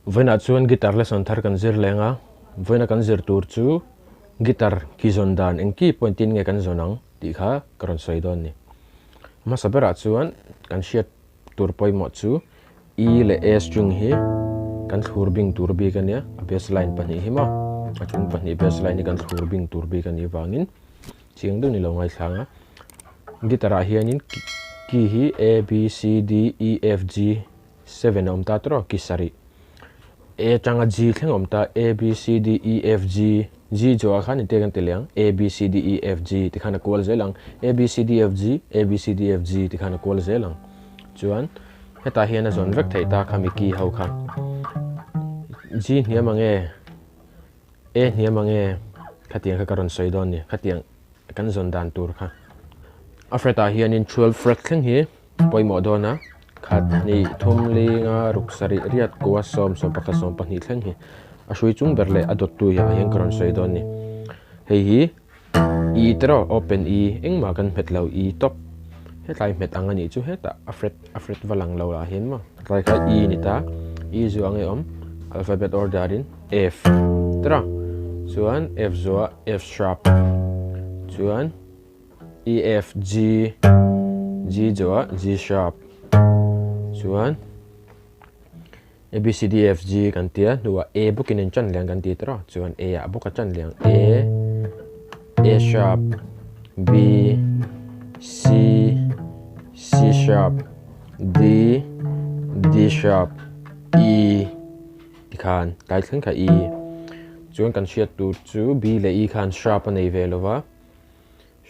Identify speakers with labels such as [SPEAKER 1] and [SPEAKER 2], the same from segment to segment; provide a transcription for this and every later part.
[SPEAKER 1] Vawiinah chuan guitar lesson thar kan zir leng a, vawiina kan zir tur chu guitar ki zawn dan eng ki point in nge kan zawn ang tih kha ka rawn sawi dawn a ni. Hmasa berah chuan kan hriat tur pawimawh chu E leh A string hi kan thlur bing tur bik a nia, a bass line pahnih hi maw, a chung pahnih bass line hi kan thlur bing tur bik a nih vangin chiang deuh ni lo ngaithlang a. Guitar ah hianin key hi A, B, C, D, E, F, G 7 a awm ta tawrh a, ki sarih. A atanga G thleng a awm ta, A, B, C, D, E, F, G, G zawhah khan intia kan ti leh ang, A, B, C, D, E, F, G ti khan a kual zel ang, A, B, C, D, F, G, A, B, C, D, F, G ti khan a kual zel ang. Chuan hetah hian a zawn vek theih ta kha mi key ho kha. G hniam ang e, A hniam ang e, khatiang kha ka rawn sawi dawn a ni, khatiang kan zawn dan tur kha. A fret ah hianin 12 fret thleng hi pawimawh dawn a, khat, hnih, thum, li, nga, ruk, sarih, riat, kua, sawm, 11, 12 thleng hi a hrui chung ber leh a dawttu hi ah hian ka rawn sawi dawn a ni. Hei hi E te rawh, open E, engmah kan hmet lo, E tawp. Hetlai hmet ang a nih chu hetah a fret a fret va lang lo lah hian maw. Tlai kha E ni ta, E zu ang e awm, alphabet order in F te rawh, chuan F zuah F sharp, chuan. E F G G zawh ah G sharp chuan A B C D F G kan tia hnuah A bawkin in tan liang kan ti tawh a chuan A ah bawk a tan liang A A sharp B C C sharp D D sharp E tikhan tlai thleng kha E chuan kan hriat tur chu B leh E khan sharp a nei ve lova.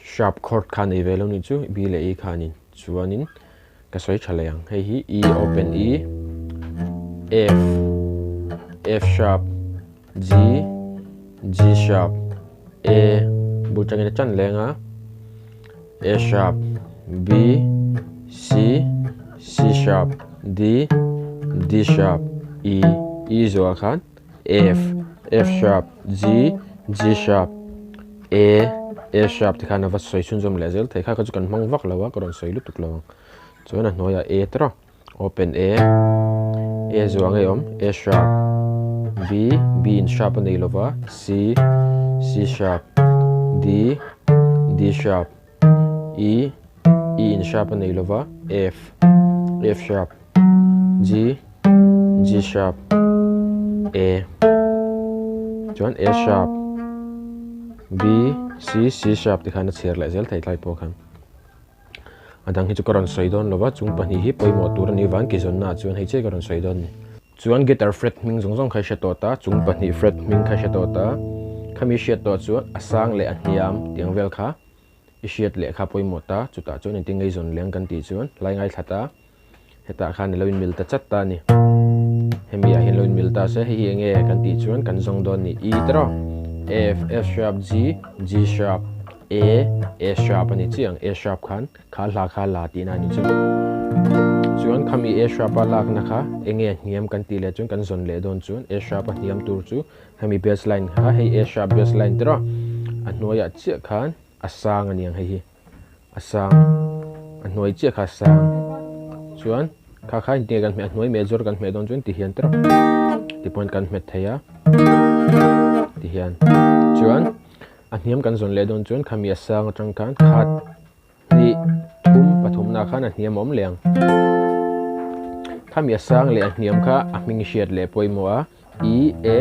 [SPEAKER 1] Sharp chord kha nei ve lo nih chu B leh E khanin chuanin ka sawi tha leh ang. Hei hi E open E, F, F sharp, G, G sharp, A bul tangin a tan leng a, A sharp, B, C, C sharp, D, D sharp, E, E zawhah khan F, F sharp, G, G sharp, A, A sharp te khan a va sawi chhunzawm leh zel thei kha kha chu kan hmang vak lo a ka rawn sawi lutuk lo ang chuan a hnuaiah A te rawh open A, A zuah ngei awm A sharp, B, B in sharp a nei lo va C, C sharp, D, D sharp, E, E in sharp a nei lo va F, F sharp. G, G sharp, A, chuan A sharp, B, C, C sharp ti khan a chhiar leh zel thei tlai pawh khan. A dang hi chu ka rawn sawi dawn lova, chung pahnih hi pawimawh tur a nih vang ki zawnna ah chuan hei chiah ka rawn sawi dawn a ni. Chuan guitar fret hming zawng zawng kha i hre tawh ta, chung pahnih fret hming kha i hre tawh ta, khami hriat tawh chuan a sang leh a hniam tiang vel kha i hriat leh kha pawimawh ta, chutah chuan engtin ngaihzawn leng kan tih chuan lai ngaithla ta. Hetah khan i lo inmil ta chat ta a ni. Hemi ah hian lo inmil ta se, hei hi enge kan tih chuan kan zawng dawn a ni. E te rawh, F, F sharp, G, G sharp, A, A sharp a ni chiah ang. A sharp khan kha hla kha la tihna a ni chu. Chuan khami A sharp a lakna kha enge a hniam kan tih leh chuan kan zawn leh dawn chuan A sharp a hniam tur chu hemi bass line kha hei A sharp bass line te rawh a hnuaiah chiah khan a sang a ni ang hei hi. A sang a hnuai chiah kha a sang chuan kha kha engtin nge kan hmeh a hnuai major kan hmeh dawn chuan ti hian tawp ti pawn kan hmet thei a ti hian chuan a hniam kan zawn leh dawn chuan khami a sang atang khan khat hnih thum pathum na khan a hniam a awm leh ang khami a sang leh a hniam kha a hming hriat leh pawimawh a E, A,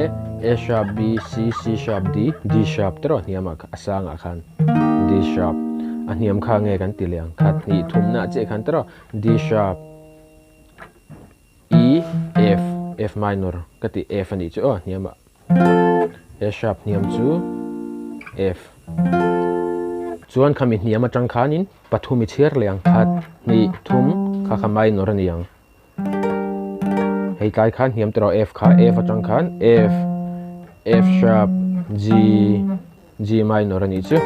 [SPEAKER 1] A sharp, B, C, C sharp, D, D sharp te rawh hniam ah a sang ah khan D sharp a hniam kha nge kan ti leh ang khat hnih thum na chiah khan te rawh D sharp E, F, F minor ka tih F a nih chu aw hniam ah A sharp hniam chu F chuan khami hniam atang khanin pathum i chhiar leh ang khat hnih thum kha kha minor a ni ang. Hei tlai khan hniam tawh F kha F atang khan F F sharp G G minor a nih chu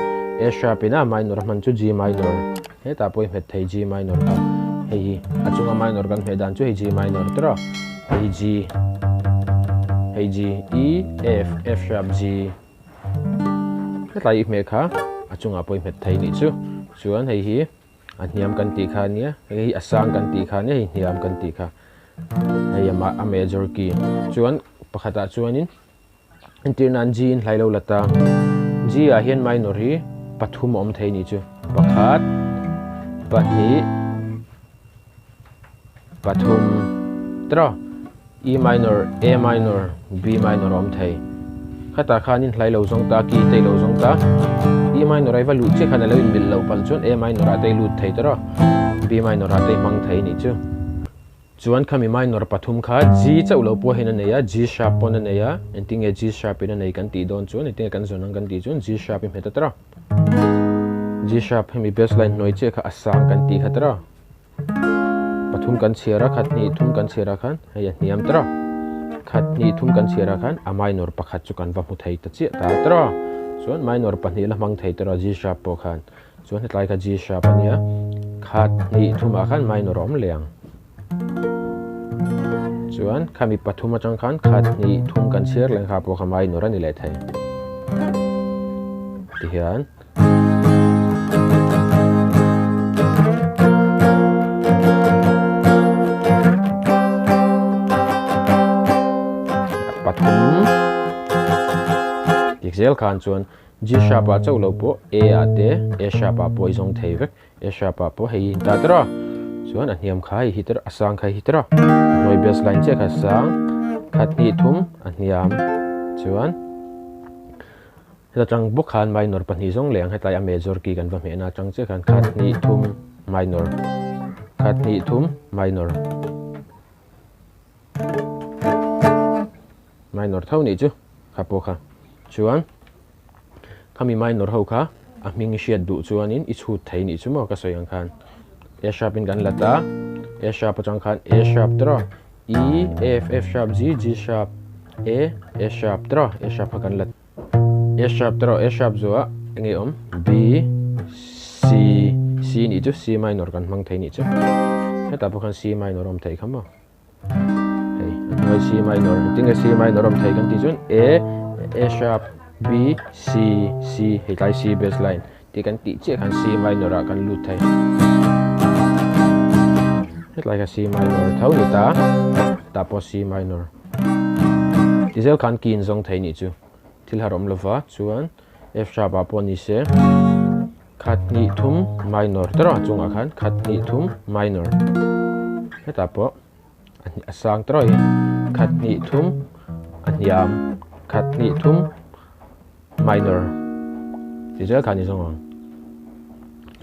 [SPEAKER 1] A sharp ina minor a hman chu G minor hetah pawh i hmet thei G minor kha hei hi a chunga minor kan hmeh dan chu hei G minor te rawh hei hi G hei G E F F sharp G hetlai i hmeh kha a chungah pawh i hmet thei nih chu chuan hei hi. A hniam kan tih kha ania, hei hi a sang kan tih kha ania, hei hniam kan tih kha. Hei a major key. Chuan pakhatah chuanin entir nan G in hlai lo la ta. G ah hian minor hi pathum a awm thei nih chu. Pakhat, pahnih, pathum tawh E minor, A minor, B minor a awm thei. Khatah khanin hlai lo zawng ta, key te i lo zawng ta. E minor a i va luh chiah khan a lo inmilh loh palh chuan A minor ah te i lut thei tawh a, B minor ah te i hmang thei nih chu. Chuan khami minor pathum kha G chauh lo pawh hian a nei a, G sharp pawn a nei a, engtin nge G sharp in a nei kan tih dawn chuan engtin nge kan zawn ang kan tih chuan G sharp i hmet a tawh a. G sharp hemi bass line hnuai chiah kha a sang kan tih kha tawh a. Pathum kan chhiar a, khat hnih thum kan chhiar ah khan hei a hniam tawh a. Khat hnih thum kan chhiar ah khan a minor pakhat chu kan va hmu thei ta chiah ta tawh a. Chuan minor pahnih la hmang thei tawh a G sharp pawh khan. Chuan hetlai kha G sharp a nia, khat hnih thumah khan minor a awm leh ang. Chuan khami pathum atang khan khat hnih thum kan chhiar leh kha pawh kha minor a ni leh thei. Tihian. Pathum tikzel khan chuan G sharp ah chauh lo pawh A ah te A sharp ah pawh i zawng thei vek. A sharp ah pawh hei hi ta tawrh a, chuan a hniam kha hei hi tawrh a sang kha hei hi tawrh a, hnuai bass line chiah kha sang khat hnih thum a hniam chuan heta tang bawk khan minor pahnih zawng leh ang hetlai a major key kan va hmehna atang chiah khan khat hnih thum minor khat hnih thum minor minor tho nih chu kha pawh kha chuan. Khami minor ho kha a hming hriat duh chuanin i chhut thei nih chu maw ka sawi ang khan A sharp in kan la ta A sharp atang khan A sharp tawh E F F sharp G G sharp A A sharp tawh A sharp kha kan la A sharp tawh A sharp zuah enge awm B C C nih chu C minor kan hmang thei nih chu hetah pawh khan C minor awm thei kha maw. Hei a hnuai C minor engtin nge C minor awm thei kan tih chuan A A sharp B C C hei tlai C bass line tih kan tih chiah khan C minor ah kan lut thei hetlai kha C minor tho ni ta tah pawh C minor ti zel khan key in zawng thei nih chu thil har awm lova chuan F sharp ah pawh ni se Khat hnih thum minor te rawh chungah khan khat hnih thum minor hetah pawh a sang te rawh hi khat hnih thum a hniam khat hnih thum minor ti zel khan i zawng ang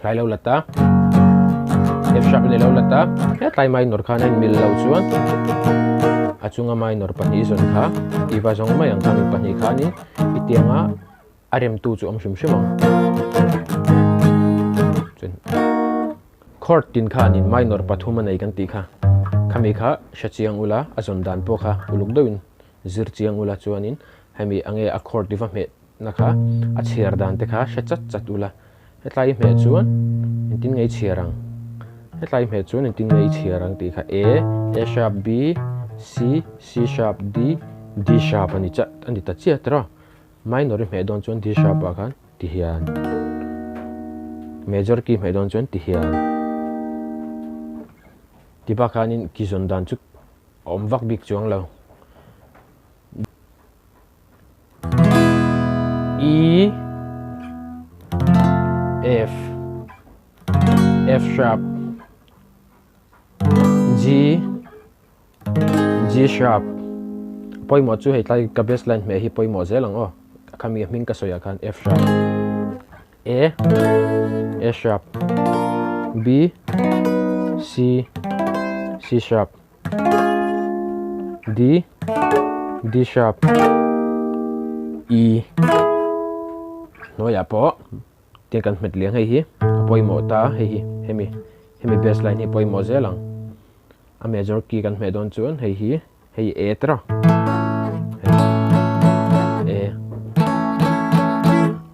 [SPEAKER 1] hlai lo la ta F sharp ni lo la ta hetlai minor khan a inmil lo chuan a chunga minor pahnih zawn kha i va zawng mai ang kha mi pahnih khanin i tianga A remtu chu awm hrim hrim ang. Chuan chord tin khanin minor pathum a nei kan tih kha. Khami kha hre chiang ula, a zawn dan pawh kha uluk deuhin zir chiang ula chuanin hemi ange a chord i va hmeh na kha a chhiar dan te kha hre chat chat ula. Hetlai i hmeh chuan engtin nge i chhiar ang? Hetlai i hmeh chuan engtin nge i chhiar ang tih kha A, A sharp, B, C, C sharp, D, D sharp a ni chat a ni ta chiah tawh a. Minor i hmeh dawn chuan D sharp ah khan ti hian major key hmeh dawn chuan ti hian ti bak khanin ki zawn dan chu a awm vak bik chuang lo. E F F sharp G G sharp pawimawh chu hei tlai ka bass line hmeh hi pawimawh zel ang aw khami a hming ka sawi ah khan F sharp A A sharp B C C sharp D D sharp E hnuaiah pawh Tin kan hmet liang hei hi a pawimawh ta hei hi hemi hemi bass line hi pawimawh zel ang a major key kan hmeh dawn chuan hei hi hei A tawrh a A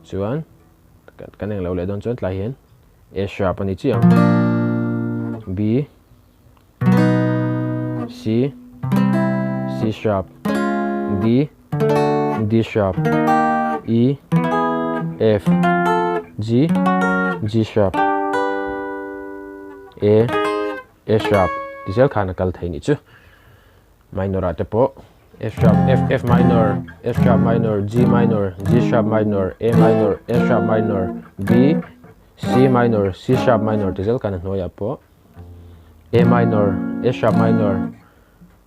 [SPEAKER 1] chuan kan englo leh dawn chuan tlai hian A sharp a ni chiah ang B C C sharp D D sharp E F G G sharp A A sharp ti zel khan a kal thei nih chu. Minor ah te pawh F sharp, F, F minor, F sharp minor, G minor, G sharp minor, A minor, A sharp minor, B, C minor, C sharp minor ti zel khan a hnuaiah pawh A minor, A sharp minor,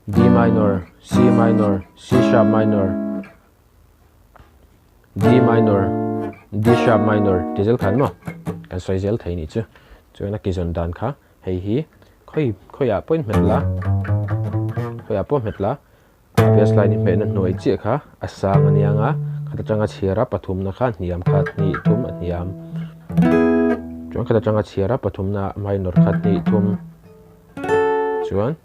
[SPEAKER 1] D minor, C minor, C sharp minor, D minor, D sharp minor ti zel khan maw kan sawi zel thei nih chu. Chuan a ki zawn dan kha Hei hi khawi khawiah pawhin hmet la khawiah pawh hmet la a bass line i hmehna hnuai chiah kha a sang a niang a khat atanga chhiar a pathumna kha a hniam khat hnih thum a hniam chuan khat atanga chhiar a pathumna minor khat hnih thum chuan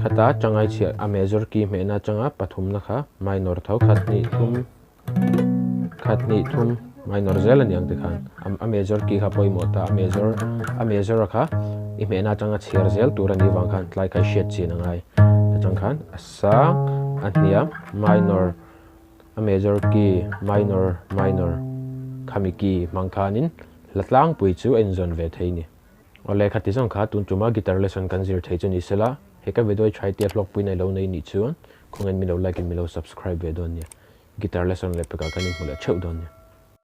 [SPEAKER 1] khata tangai chhiar a major key hmehna atanga pathumna kha minor tho khat hnih thum. Khat hnih thum minor zel a ni ang tikhan a major key kha pawimawh ta a major a major a kha i hmehna atanga chhiar zel tur a nih vang khan tlai kha i hriat chin a ngai atang khan a sang a hniam minor a major key minor minor khami key hmang khanin hla tlangpui chu a inzawn ve thei a ni. Awle khati zawng kha tun tuma guitar lesson kan zir thei chu ni sela he ka video i try tia hlawkpui nei lo nei nih chuan khawngain milo like in milo subscribe ve dawn nia. Guitar lesson leh pekah kan inhmu leh theuh dawn nia.